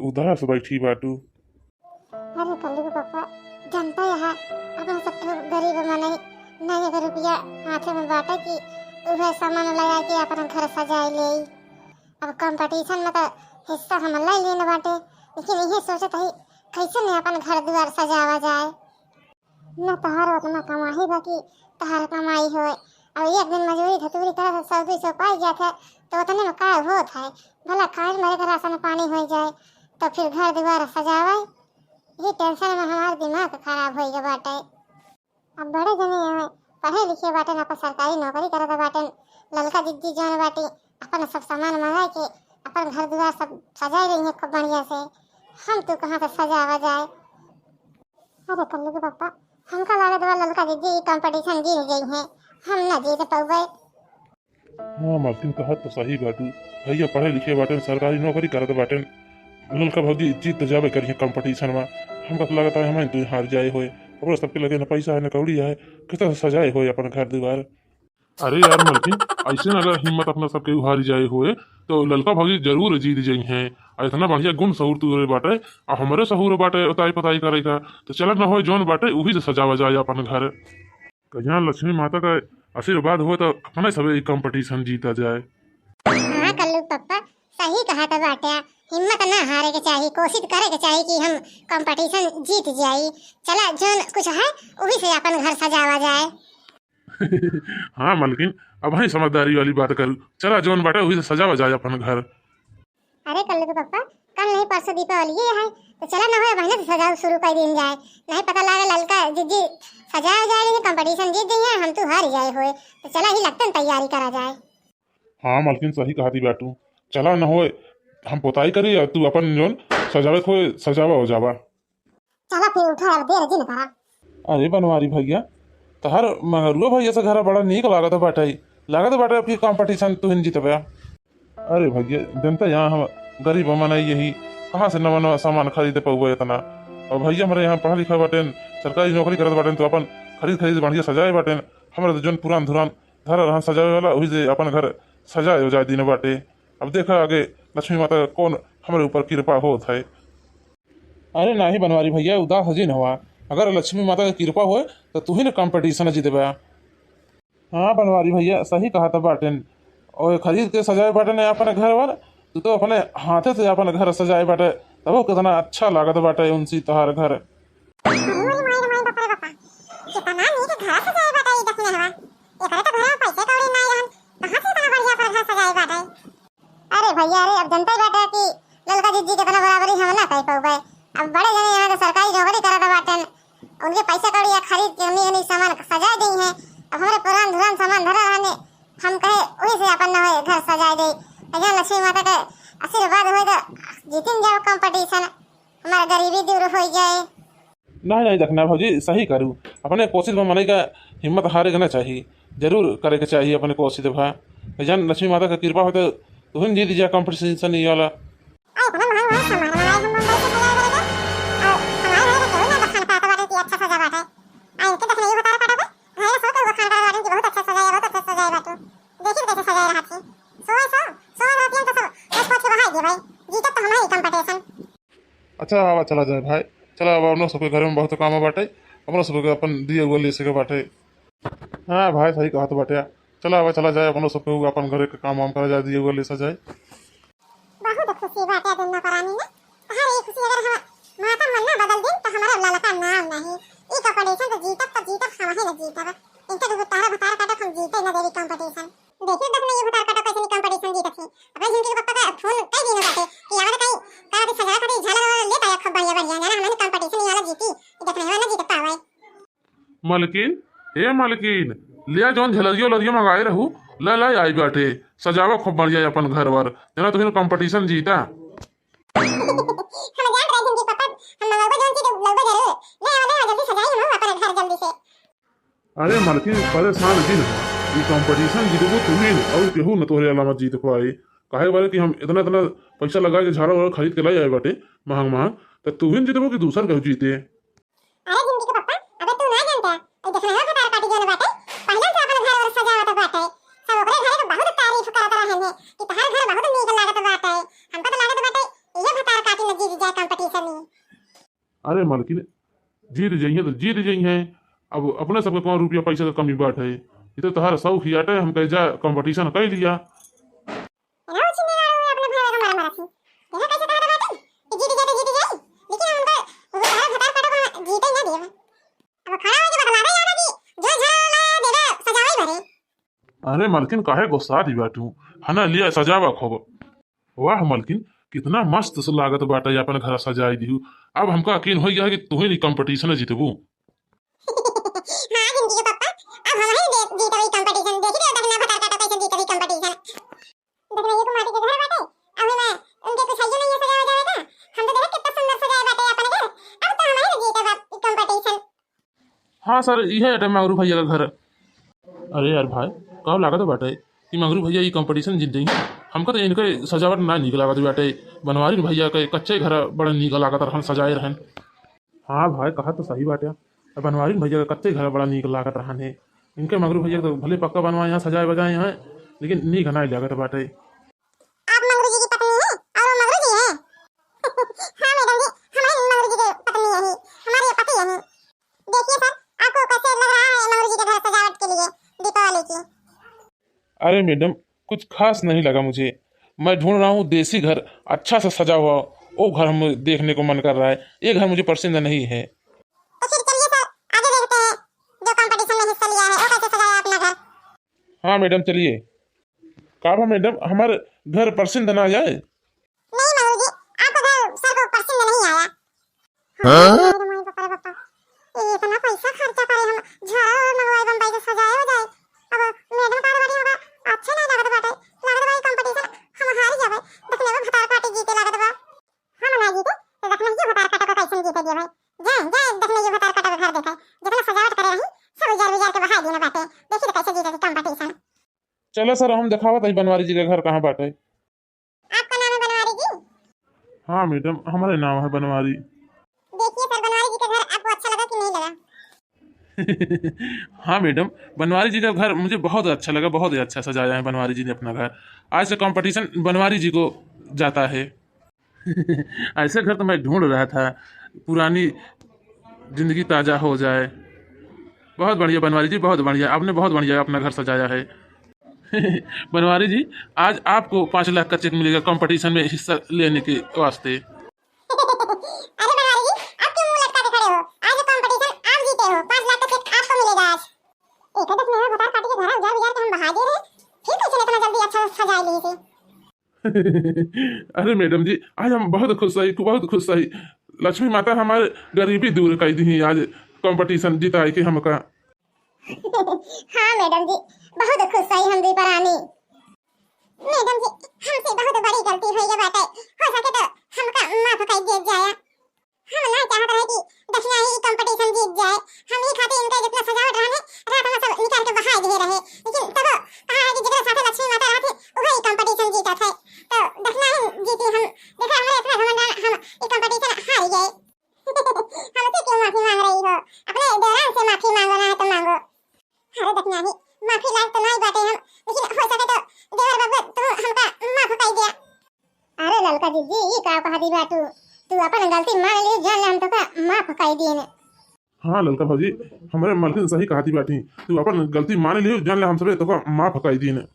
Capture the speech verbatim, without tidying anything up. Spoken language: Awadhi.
उदास बैठी बाटू। अरे कल्लू के पापा, जनता यहाँ अपना सब तो गरीब मनई, ना एक रुपया हाथे में बाटे कि उहे सामान ले आके अपना घर सजाए ले। अब कंपटीशन में तो हिस्सा हम ले लेने बाटे, लेकिन इहे सोचत हई कैसे ने अपन घर दुआर सजावा जाए। न तोहर उतना कमाई बा कि तोहर कमाई होए। अब एक दिन मजूरी धतूरी करे से सौ दुई सौ पाई जात है, तो उतने में का होत है? भला खाए मरे के राशन पानी हो जाए, तो फिर घर दुआर सजावे, ये टेंशन में हमार दिमाग खराब हो गया बाटे। अब बड़े जने हैं, पढ़े लिखे बाटेन, अपन सरकारी नौकरी करत बाटेन, ललका जिज्जी जौन बाटी, अपन सब सामान मंगा के अपन घर दुआर सब सजाए रही है खूब बढ़िया से। हम तू कहाँ से सजावा जाए? अरे कल्लू के पापा, हमका लागत बा ललका दीदी ई कंपटीशन जीत गई है, हम ना जीत पउबे। हाँ मालकिन, कहत तो सही बाटू। भैया पढ़े लिखे बाटेन, सरकारी नौकरी करत बाटेन, ललका भौजी जीत तो जाबे करी है कंपटीशन में। हमका तो लागत है हम तू हार जाए होए। ओकरा सबके लगे न पैसा है न कौड़ी है, किस तरह से सजाए होए अपन घर दुआर। अरे यार मलकिन, ऐसे न अगर हिम्मत अपना सबके उहारी जाए होए, तो ललका भौजी जरूर जीत जइहैं। आ इतना बढ़िया गुण सहूर तोरे बाटे, आ हमरे सहूर बाटे उताई पताई करे का, तो चला न होए जौन बाटे उही से सजावा जाए अपन घर। कहिया लक्ष्मी माता का आशीर्वाद हो तो अपने सबे ई कंपटीशन जीता जाए। हाँ कल्लू पप्पा, सही कहा था बाटे, हिम्मत ना हारे के चाही, कोशिश करे के चाही कि हम कंपटीशन जीत जाई। चला जौन कुछ है उही से अपन घर सजावा जाए। हाँ मलकिन, अब ही समझदारी वाली बात करू। चला जौन बाटे वही से सजावा जाए अपन घर। अरे कल्लू के पप्पा, कल नहीं परसों दीपावली है, तो चला ना हो बहने से सजाव शुरू कर दीन जाए। नहीं पता लागे ललका जिज्जी सजाए जाए रही, कंपटीशन जीत गई है, हम तू हार जाए होए, तो चला ही लगतन तैयारी करा जाए। हाँ मलकिन, सही कहा थी बाटू। चला न होए हम पोताई करी और तू अपन जौन सजावे खोए सजावा हो जावा। चला फिर उठा, अब देर जिन करा। अरे बनवारी भैया, तहर मंगरुआ भैया से घर बड़ा नीक लागत बाटे, लागत बाटे आपकी कंपटीशन तुहिन जीतबे। अरे भैया, जनता यहाँ हम गरीब मनई यही कहाँ से नवा नवा सामान खरीद पउबे इतना। और भैया हमारे यहाँ पढ़ा लिखा बाटेन, सरकारी नौकरी करत बाटेन, तो अपन खरीद खरीद बढ़िया सजाए बाटेन। हमारे तो जौन पुरान धुरान घर रहन सजावे वाला, वही से अपन घर सजाए उजाए दिन बाटे। अब देखा आगे लक्ष्मी माता का कौन हमरे ऊपर कृपा होत है। अरे नाही बनवारी भैया, उदास जिन हुआ। अगर लक्ष्मी माता की कृपा होए तो तू ही ना कंपटीशन जीतबा। हाँ बनवारी भैया, सही कहा था बाटेन। और खरीद के सजाए बाटेन अपन घर वर, तू तो अपने हाथे से अपन घर सजाए बाटे, तबो कितना अच्छा लागत बाटे उनसी तोहार घर। अरे मोरी माई रे माई, बाप रे बापा, कितना नीक घर सजाए बाटे ई दखिनहवा। एकरे तो घर में पैसे कौड़ी नाई रहन, कहाँ से इतना बढ़िया पर घर सजाए बाटे? अरे भैया, अरे अब जनता ही बाटे कि ललका जिज्जी कितना बराबरी हम ना कर पउबे। अब बड़े जने यहाँ के सरकारी नौकरी करत बाटेन, उनके पैसा कौड़ी या खरीद के हमनी हमनी सामान सजाए दी हैं। अब हमरे पुरान धुरान सामान धरा रहने, हम कहे वही से अपन न होए घर सजाए दे। भैया लक्ष्मी माता के आशीर्वाद होए तो जीतिन जाओ कंपटीशन, हमार गरीबी दूर हो जाए। नहीं नहीं दखना भौजी, सही करू। अपने कोशिश में मनई का हिम्मत हारे के ना चाही, जरूर करे के चाही अपने कोशिश भा। जन लक्ष्मी माता का कृपा हो तो तुहिन जीत जा कंपटीशन ये वाला। अरे इतना महंगा महंगा सामान मंगाए हम मुंबई से सजाए बरे का। और हमारे घर में केहू ना बखान पाता बाटे कि अच्छा सजा बाटे। आ इनके दखना ये बता पाटा बे, घर में सब केहू बखान करत बाटे कि बहुत अच्छा सजाए, बहुत अच्छा सजाए बाटे। देखिए कैसे सजाए रहा थी। सोए सो, सोए रहा थी तो सब दस पाँच के बहाई दे भाई। जीतब तो हमारी कंपटीशन। अच्छा आवा चला जाए भाई, चला आवा, अपना सबके घर में बहुत काम बाटे, अपना सबके अपन दिए हुए ले सके बाटे। हाँ भाई सही कहत बाटे, चला आवा चला जाए, अपना सबके अपन घरे के काम वाम करा जाए, दिए हुए ले सा जाए। बहुत खुशी बाटे दुनो प्राणी में, तहार ये खुशी अगर हम माता मन ना बदल दिन तो हमारा ललका नाम नहीं। ई कंपटीशन तो जीतब तो जीतब, हम ही ना जीतब। इनके दुगो तारा भतार काटब, हम जीते ना देवी कंपटीशन। देखिए दखना ये भतार काटा कैसे नहीं कंपटीशन जीतत है। अपने झुमकी के पप्पा का फोन कई दिन बाटे कि आवे कहीं का भी सजा खातिर झालर वाला लेत आया खूब बढ़िया बढ़िया, जाना हमने कंपटीशन ये वाला जीती, ये दखना ये वाला जीत पावे। मलकिन, ए मलकिन, लिया जौन झलरियो लरियो मंगाए रहू, ले ले आई बाटे, सजावा खूब बढ़िया अपन घर वर, जना तुहिन कंपटीशन जीता। हम जान रहे झुमकी पप्पा, हम मंगाबो जौन चीज लउबो जरूर, ले आओ ले आओ जल्दी सजाई हम अपन घर जल्दी से। अरे मलकिन, परेशान जिन हो, ई कंपटीशन जीतबो तुहिन और केहू न तोहरे अलावा जीत पाए। काहे बारे कि हम इतना इतना पैसा लगा के झालर वालर खरीद के लाई आए बाटे महंग महंग, तो तुहिन जीतबो कि दूसर केहू जीते? अरे झुमकी के पप्पा, अबे तू ना जानता, ई देखना है भतार काटी जौन बाटे, पहले से अपन घर वर सजावत बाटे। सब ओकरे घरे के बहुत तारीफ करत रहन है कि तहार घर बहुत नीक लागत बाटे। हमका तो लागत बाटे इहे भतार काटी न जीत अरे मलकिन, जीत जइहें तो जीत जइहें, अब अपने सबके कौन रुपया पैसा के कमी बाटे, ई तो तोहार शौक ही आटे, हम कहे जा competition कइ लिया। राउर छिन्नी राउर अपने भाई का मारा मारा थी। देखा कैसे कहत बाटे कि जीत जाए तो जीत जाए, लेकिन हम उनका वो सारा भतार काटो को जीते ना दिए। अब खड़ा होके बतलावे यार कि जो झगड़ा लाया देवे सजावे भरे। अरे मलकिन, काहे गुस्सात ही बाटू? हना लिया सजावा खूब। वाह मलकिन, कितना मस्त से लागत बाटे, अपन घर सजाई दिहू। अब हमका यकीन हो गया है कि तू ही competition जीतबू। हाँ जिंदगी के पप्पा, अब हम ही दे- जीतबे competition। देखी दे दखना भतार काटो कैसे जीतबे competition। दखना ये को माटी के घर बाटे, अभी मैं उनके कुछ आइए नहीं सजावा जावे का। हम तो देखा कितना सुंदर सजाए बाटे अपन घर। अब तो हम ही जीतब competition। हाँ सर, इहे अटे मंगरू भैया का घर। अरे यार भाई, का लागत बाटे कि मंगरू भैया ई competition जीत गई? हमका तो इनके सजावट ना नीक लागत बाटे। बनवारी भैया के कच्चे घर बड़ा नीक लागत रहन, सजाए रहन। हाँ भाई, कहा तो सही बाटे। अब बनवारी भैया के कच्चे घर बड़ा नीक लागत रहन है। इनके मंगरू भैया तो भले पक्का बनवाए हैं, सजाए बजाए हैं, लेकिन नीक ना लागत बाटे। आप मंगरू जी की पत्नी हैं और वो मंगरू जी हैं? हाँ मैडम जी, हमारे मंगरू जी की पत्नी यही, हमारे पति यही। देखिए सर, आपको कैसे लग रहा है मंगरू जी के घर सजावट के लिए दीपावली की? अरे मैडम, कुछ खास नहीं लगा मुझे। मैं ढूंढ रहा हूँ देसी घर, अच्छा सा सजा हुआ, वो घर हम देखने को मन कर रहा है। ये घर मुझे पसंद नहीं है। तो फिर चलिए सर, आगे देखते हैं, जो competition में हिस्सा लिया है, वो कैसे सजाया अपना घर। हाँ मैडम, चलिए। का बा मैडम, हमार घर पसंद ना आए? नहीं मंगरू जी, आपका घर सर को पसंद नहीं आया। हाँ? अरे मोरे बाप रे बाप, ये इतना पैसा खर्चा करे हम, झाड़ा और मंगवाए बम्बई से सजाए हो जाए। अब मैडम का बड़ी होगा, अच्छा नहीं लागत बाटे, लागत बा ई competition हम हार जाबे, दखना वो भतार काटे जीते लागत बा। हम ना जीते, तो दखना ये भतार काटे को कैसे जीते दिए भाई? जाए, जाए, दखना ये भतार काटे को घर देखे, जितना सजावट करे रही, सब उजार उजार के बहा दिए बाटे। देखी तो कैसे जीते competition। चलो सर, हम देखावत हई बनवारी जी के घर कहाँ बाटे। आपका नाम है बनवारी जी? हाँ मैडम, हमारे नाम है बनवारी। देखिए सर, बनवारी जी का घर आपको अच्छा लगा कि नहीं लगा? हाँ मैडम, बनवारी जी का घर मुझे बहुत अच्छा लगा, बहुत ही अच्छा सजाया है बनवारी जी ने अपना घर। आज से competition बनवारी जी को जाता है। ऐसे घर तो मैं ढूंढ रहा था, पुरानी जिंदगी ताजा हो जाए। बहुत बढ़िया बनवारी जी, बहुत बढ़िया, आपने बहुत बढ़िया अपना घर सजाया है। बनवारी जी, आज आपको पाँच लाख का चेक मिलेगा competition में हिस्सा लेने के वास्ते। अरे बनवारी जी, आप क्यों मुंह लटका के खड़े हो? आज competition आप जीते हो, पाँच लाख का चेक आपको मिलेगा आज। एक तो दखना वो भतार काटे के घर उजार उजार के हम बहा दे रहे, फिर कैसे इतना जल्दी अच्छा सजा लिए थे? अरे मैडम जी, आज हम बहुत खुश हई, बहुत खुश हई। लक्ष्मी माता हमारे गरीबी दूर कर दी आज competition जिताए के हमका। हाँ मैडम जी, बहुत खुश हई हम दुई परानी। मैडम जी, हमसे बहुत बड़ी गलती हो गई बाटे, हो सके तो हमका माफ कर दिया जाए। हम ना चाहत रहे कि दखना ही competition जीत जाए। हम ई खातिर इनका जितना सजावट रहने, रात में सब निकाल के बहाय दिए रहे। लेकिन तब कहा है कि जेकरे साथे लक्ष्मी माता रहती, वही competition जीतत है। तो दखना ही जीती हम। देखा, हमारे इतना घमंड रहन, हम ई competition हार गए। हमसे क्यों माफी मांग रही हो? अपने देवरान से माफी मांगो, ना है तो मांगो। अरे दखना ही, माफी लायक तो नहीं बाटे हम, लेकिन हो सके तो देवर बाबू तू हमका माफ कर दिया। अरे ललका जीजी, ई का कहती बाटू? तू अपन गलती मान ली, जान ले हम तोका माफ कई दीन। हाँ ललका भौजी, हमरे मलकिन सही कहती बाटी, तू अपन गलती मान लियो, जान ले हम सबे तोका माफ कई दीन।